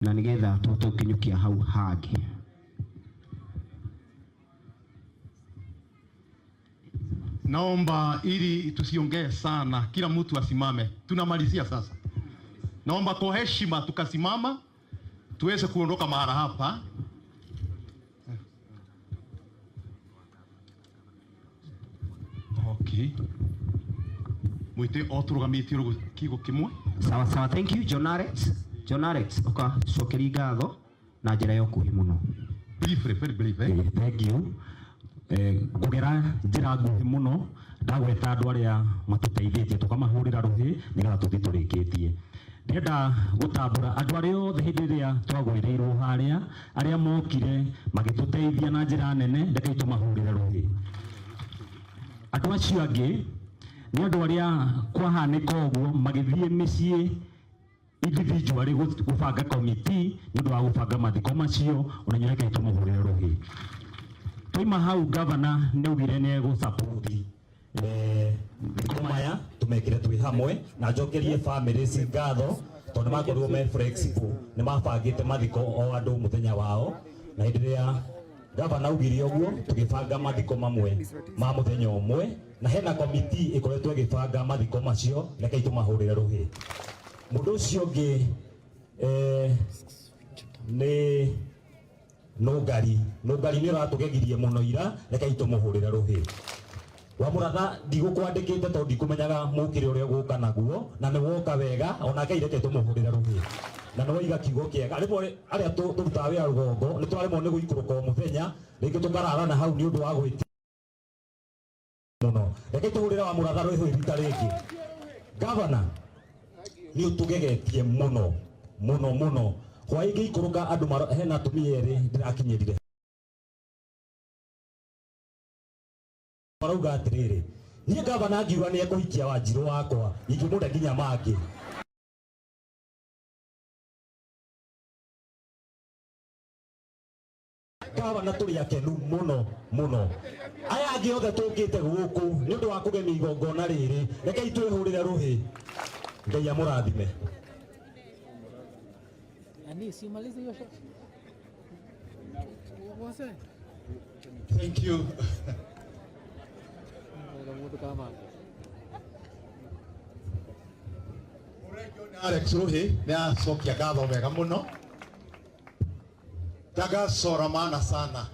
Na nĩgetha tũhote gũkinyũkia hau hangĩ. Naomba ili tusiongee sana, kila mtu asimame. Tunamalizia sasa. Naomba kwa heshima tukasimama tuweze kuondoka mahala hapa. Okay. Mwite o turugamĩtie kiugo kĩmwe. Sawa sawa, thank you John Alex. John Alex, ũkacokeria ngatho na njĩra ya ũkuhĩ mũno. Briefly, very brief, eh? Thank you. Ngũgera njĩra nguhĩ mũno ndagweta andũ arĩa matũteithĩtie tũkamahũrĩra rũhĩ nĩgetha tũthiĩ tũrĩkĩtie. Ndĩrenda gũtambũra andũ arĩa othe hĩndĩ ĩrĩa twagwĩrĩirwo harĩa, arĩa mokire magĩtũteithia na njĩra nene, rekei tũmahũrĩre rũhĩ. Andũ acio angĩ nĩ andũ arĩa kwahanĩka ũguo magĩthiĩ mĩciĩ individually gũbanga committee nĩ ũndũ wa gũbanga mathiko macio, ona inyuĩ rekei tũmũhũrĩre rũhĩ. Twaima hau governor nĩ augire nĩ egũ-support, thiko maya tũmekĩre twĩ hamwe, na njokerie families ngatho tondũ makorirwo me flexible, nĩ mabangĩte mathiko o andũ mũthenya wao, na hĩndĩ ĩrĩa governor augire ũguo tũgĩbanga mathiko mamwe ma mũthenya ũmwe, na hena committee ĩkoretwo ĩgĩbanga mathiko macio, rekei tũmahũrĩre rũhĩ. Mũndũ ũcio ũngĩ, nĩ Nũngari. Nũngari nĩ ũratũgegirie mũno ira, rekei tũmũhũrĩre rũhĩ. Wa Mũratha ndigũkwandĩkĩte tondũ ndikũmenyaga mũkĩre ũrĩa ũgũka naguo, na nĩ woka wega, onake reke tũmũhũrĩre rũhĩ. Na nĩ waiga kiugo kĩega. Rĩmwe arĩa tũrutaga wĩra rũgongo nĩ tũraremwo nĩ gũikũrũka o mũthenya, rĩngĩ tũkarara na hau nĩ ũndũ wa gwĩtia mũno. Rekei tũhũrĩre wa Mũratha rũhĩ rita rĩngĩ. Governor, nĩ ũtũgegetie mũno mũno mũno. Hwaĩ ngĩikũrũka andũ hena atumia erĩ ndĩrakinyĩrire. Marauga atĩrĩrĩ, niĩ gavana ngiuga nĩ ekũhikia Wanjirũ wakwa, ingĩmũhe nginya mangĩ. Gavana tũrĩ akenu mũno mũno. Aya angĩ othe tũkĩte gũkũ nĩ ũndũ wa kũgemia igongona rĩrĩ, rekei twĩhũrĩre rũhĩ. Ngai amũrathime. Ani, si umalize hiyo shot. Wase. Thank you. Mũndũ kama. Alex Ruhi nĩ acokia ngatho wega mũno. Ndagacora maana sana.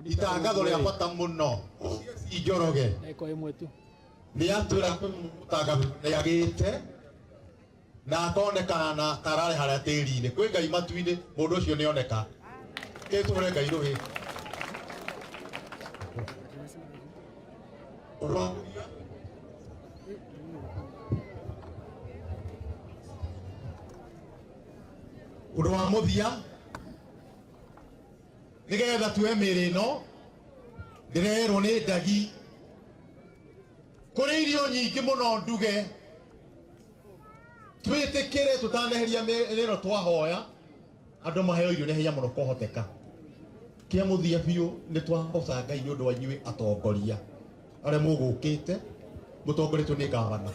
Itangatho rĩa bata mũno. Njoroge. Eko ĩmwe tu. Nĩ atwĩra kwĩ mũtangatho nĩ agĩte na akonekana na karare harĩa tĩri-inĩ. Kwĩ Ngai matu-inĩ, mũndũ ũcio nĩ oneka. Kĩtũre Ngai rũhĩ. Ũndũ wa mũthia nĩgetha tuoe mĩĩrĩ ĩno, ndĩrerwo nĩ ndagi kũrĩ irio nyingĩ mũno nduge, twĩtĩkĩre tũtaneheria mĩĩrĩ ĩno twahoya andũ maheo irio nĩ hinya mũno kũhoteka. Kĩa mũthia biũ nĩ twahoca Ngai nĩ ũndũ wa inyuĩ atongoria arĩa mũgũkĩte mũtongoretio nĩ gavana.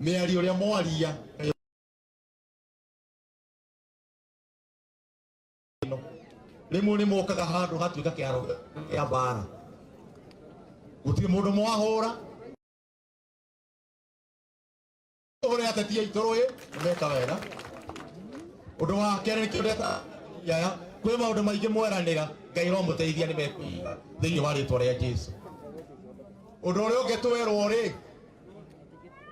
Mĩario ĩrĩa mwaria rĩmwe nĩ mokaga handũ hatuĩka kĩharo kĩa mbara, gũtirĩ mũndũ mwahũra. Ũrĩa ateti aitũ rũĩ meka wega. Ũndũ wa kerĩ nĩkĩo ndeta yaya, kwĩ maũndũ maingĩ mweranĩra, Ngai romũteithia nĩ mekũhinga thĩinĩ wa rĩtwa rĩa Jesũ. Ũndũ ũrĩa ũngĩ twerwo rĩ,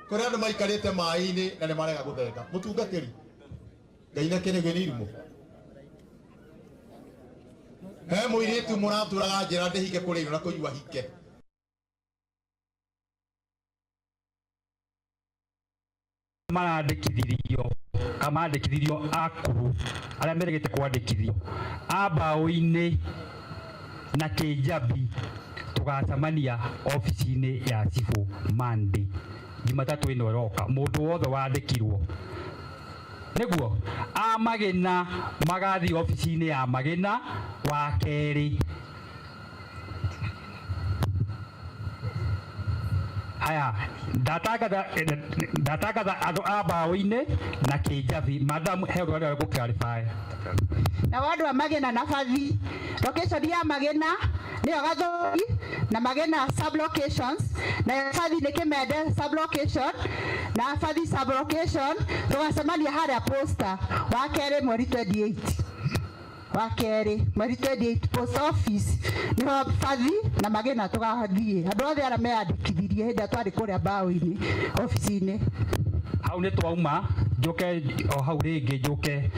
kũrĩ andũ maikarĩte maĩ-inĩ na nĩ marega gũthenga. Mũtungatĩri, Ngai na kĩrĩgĩ nĩ irimũ. He mũirĩtu mũratũraga njĩra ndĩhinge kũrĩa irio na kũnyua hike. Marandĩkithirio, kamandĩkithirio akũrũ arĩa meregete kwandĩkithio a mbaũ-inĩ na kĩnjabi, tũgacemania obici-inĩ ya cibũ Monday, Jumatatũ ĩno ĩroka. Mũndũ wothe wandĩkirwo nĩguo a Magĩna magathiĩ obici-inĩ ya Magĩna wa kerĩ. Haya, ndatangatha andũ a mbaũ-inĩ na Kĩnjabi. Madam, he ũndũ arĩa gũ clarify. Na wandũ a Magena na Bathi, location ya Magena nĩyo Gathũri na Magena sub locations, na Bathi nĩ Kimende sub location na Bathi sub location. Tũgacemania harĩa Posta wa kerĩ mweri 28, wa kerĩ mweri 28, post office niho Bathi na Magena tũgathiĩ. Andũ othe arĩa meyandĩkithirie hĩndĩ ĩrĩa twarĩ kũrĩa mbaũ-inĩ obici-inĩ. Hau nĩ twauma, njoke o hau rĩngĩ, njoke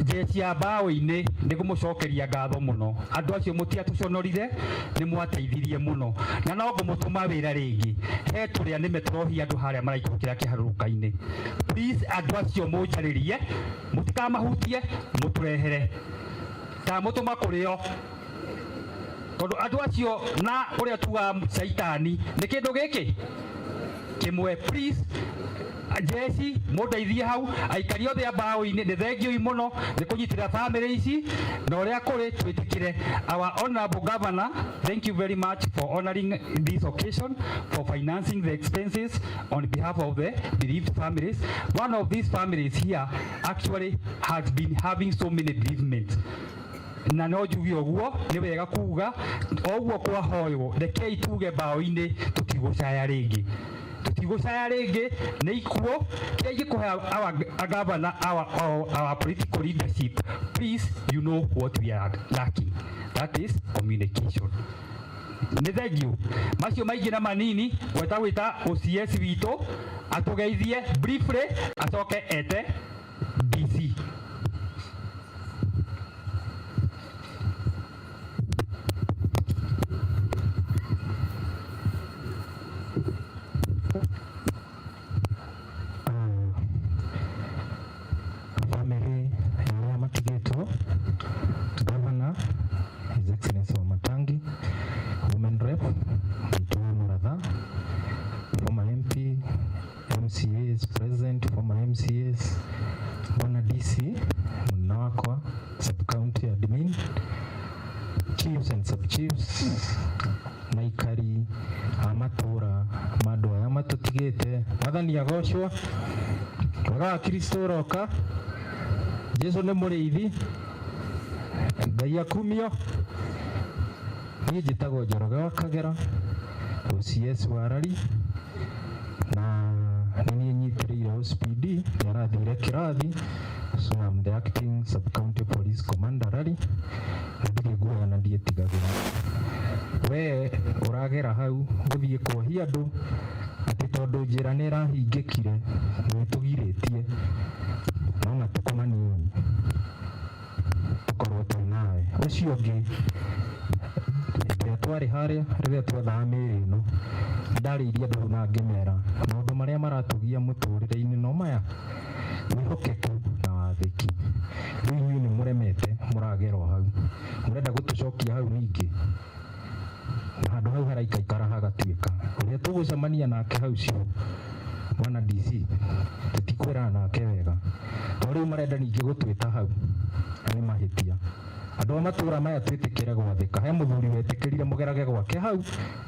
jeshi ya mbaũ-inĩ nĩ ngũmũcokeria ngatho mũno. Andũ acio mũtiatũconorire, nĩ mwateithirie mũno, na no ngũmũtũma wĩra rĩngĩ. He tũrĩa nĩme tũrohia andũ harĩa maraikũrũkĩra kĩharũrũka-inĩ. Please, andũ acio mũnjarĩrie, mũtikamahutie, mũtũrehere ndamũtũma kũrĩo, tondũ andũ acio na ũrĩa tugaga caitani nĩ kĩndũ gĩkĩ kĩmwe. Please, jeshi, mũndeithie hau. Aikari othe a mbaũ-inĩ, nĩ thengiũi mũno nĩ kũnyitĩrĩra family ici na ũrĩa kũrĩ twĩtĩkĩre. Our honorable governor, thank you very much for honoring this occasion, for financing the expenses on behalf of the bereaved families. One of these families here actually has been having so many bereavements, na no njuge ũguo nĩ wega kuga o ũguo kwahoywo. Rekei tuge mbaũ-inĩ tũtigũcaya rĩngĩ, tũtigũcaya rĩngĩ nĩ ikuũ. Kĩrĩa ingĩkũhe our governor, our political leadership, please, you know what we are lacking, that is communication. Nĩ thengiũ macio maingĩ na manini. Gweta gwĩta OCS witũ atũgeithie briefly, acoke ete DC. Family ya arĩa matigĩtwo, Governor His Excellency Wamatangi, Women Rep Maitũ Muratha, former MP, MCAs present, former MCAs, Bwana DC mũnene wakwa, sub county admin, chiefs and sub chiefs, na aikari a matũra ma andũ aya matũtigĩte. Mwathani agocwo. Wega wa Kristo ũroka. Jesu nĩ mũrĩithi. Ngai akumio. Niĩ njĩtagwo Njoroge wa Kagera, OCS wa Rari, na nĩ niĩ nyitĩrĩire OCPD. Nĩ arathire kĩrathi, so I'm the acting sub county police commander Rari, na ndirĩ guoya na ndiĩtigagĩra. We ũragera hau gũthiĩ kuohia andũ atĩ tondũ njĩra nĩ ĩrahingĩkire, nĩ tũgirĩtie, no matukũ manini tũkorwo twĩ nawe. Ũcio ũngĩ, hĩndĩ ĩrĩa twarĩ harĩa rĩrĩa twethaga mĩĩrĩ ĩno, ndarĩirie andũ hau na ngĩmera maũndũ marĩa maratũgia mũtũrĩre-inĩ no maya: wĩhokeku na wathĩki. Rĩu inyuĩ nĩ mũremete, mũragera o hau, mũrenda gũtũcokia hau ningĩ, na handũ hau haraikaikara hagatuĩka ũrĩa tũgũcemania nake hau cio. Bwana DC, tũtikwĩrana nake wega, to rĩu marenda ningĩ gũtwĩta hau, na nĩ mahĩtia. Andũ a matũra maya, twĩtĩkĩre gwathĩka. He mũthuri wetĩkĩrire mũgerage gwake hau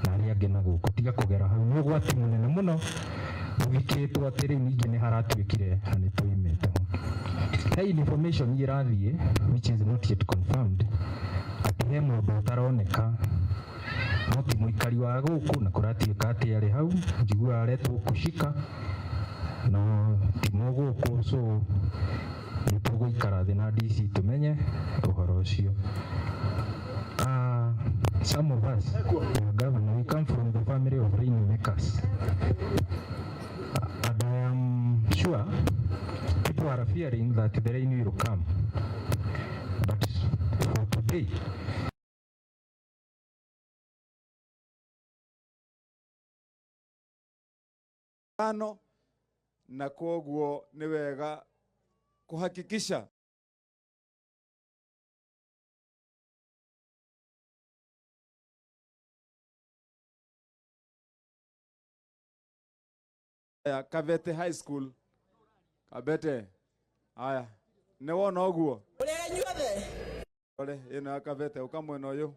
na arĩa angĩ na gũkũ. Tiga kũgera hau, nĩ ũgwati mũnene mũno ũthikĩtwo atĩ rĩu ningĩ nĩ haratuĩkire na nĩ tũimĩte ho. He information ĩrathiĩ which is not yet confirmed atĩ he mũndũ ũtaroneka, no ti mũikari wa gũkũ, na kũratuĩka atĩ arĩ hau. Njiguaga aretwo Kushika, no ti mũgũkũ, so nĩ tũgũikara thĩ na DC tũmenye ũhoro ũcio. Some of us, our governor, we come from the family of rainmakers. And I am sure people are fearing that the rain will come. But for today, tano, na koguo nĩ wega kuhakikisha ya Kabete High School. Kabete, haya, nĩ wona ũguo Ũrĩa inyuothe. Ore ĩno ya Kabete, ũka mwena ũyũ.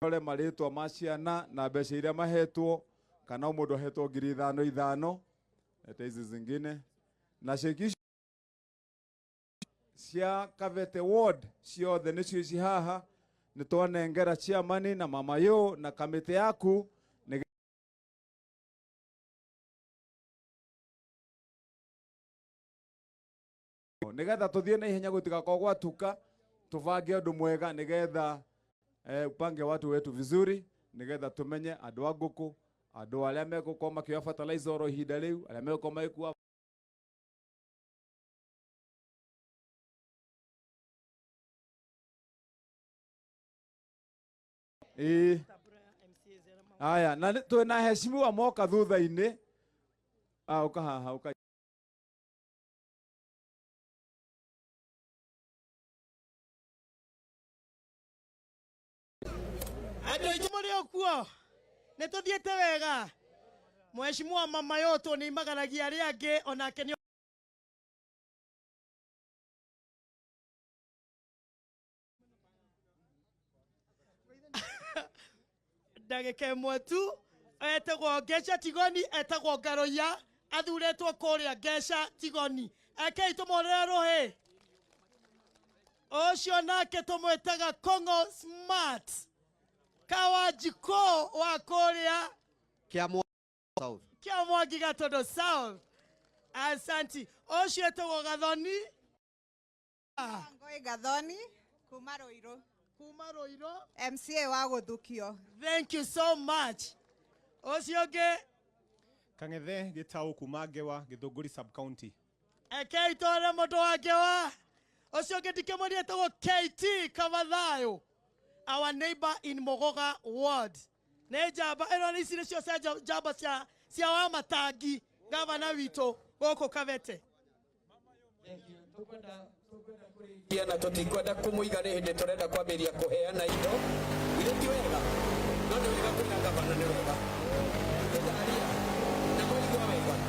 Rore marĩtwa ma ciana na mbeca iria mahetwo, kana o mũndũ ahetwo 5,000 5,000. Leta hizi zingine na ceki cia Kabete ward ciothe nĩcio ici haha. Nĩ twanengera chairman na mama yo na kamĩtĩ yaku nĩgetha tũthiĩ na ihenya gũtigakorwo gwatuka, tũbange ũndũ mwega nĩgetha upange watu wetu vizuri nĩgetha tumenye andũ a ngũkũ, andũ arĩa megũkorwo makĩoya fertilizer oro ihinda rĩu, arĩa megũkorwo magĩkua. Ĩĩ. Aya, na twĩna heshimiwa moka thutha-inĩ. Ah, ũka haha, ũka. Andũ aitũ mũrĩ o kuo, nĩ tũthiĩte wega. Mheshimiwa mama yoto nĩ imagaragia arĩa angĩ onake nĩ ndagĩka ĩmwe tu. Etagwo Ngeca Tigoni, etagwo Ngaroia, athuretwo kũrĩa Ngeca Tigoni. Ekei tũmũhũrĩre rũhĩ. Ũcio nake tũmwĩtaga Kongo Smart Kawanjiko wa kũrĩa Kiamwa South. Kiamwangi Gatondo South. Asanti. Ũcio etagwo Gathoni. Ngoi Gathoni kuma Ruiru. Kuma Ruiru. MCA wa Gũthukio. Thank you so much. Ũcio ũngĩ Kang'ethe Gĩtaũ kuma Ngewa, Gĩthũngũri sub county. Ekei tore mũndũ wa Ngewa. Ũcio ũngĩ ndikĩmũria etagwo KT Kamathayo, our neighbor in Mogoga ward. Nĩ njamba ĩno, nĩ ici nĩcio cia njamba cia wa Matangi, gavana witũ gũkũ Kabete. Na tũtikwenda kũmũiga nĩ hĩndĩ tũrenda kwambĩrĩria kũheana indo. Githĩ ti wega? No nĩ wega kwĩra gavana nĩ wega. Nĩndaria na mwaigua wega.